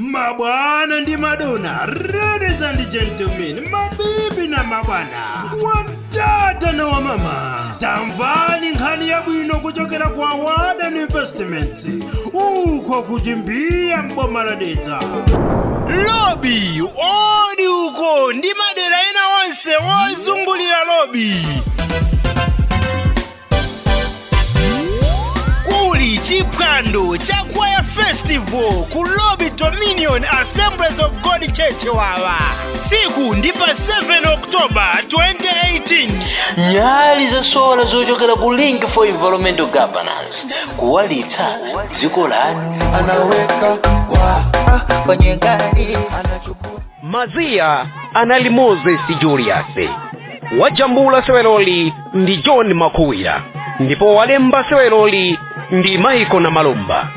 Mabwana ndi madona, ladies and gentlemen, mabibi na mabwana, watata na wamama, tamvani nkhani yabwino kuchokera kwa Warden Investments uko kuchimbiya mboma la Dedza. Lobi odi uko ndi madera ena onse ozungulira Lobi kuli chiphwando cha Choir Festival ku Lobi Dominion Assemblies of God Church wawa. Tsiku ndi pa 7 October 2018. Nyali za sola zochokera ku Link for Environmental Governance kuwalitsa dziko lanu. Anaweka wa kwenye gari anachukua. Maziya anali Moses Julius. Wajambula seweroli ndi John Makuwira ndipo walemba seweroli ndi Maiko na Malumba.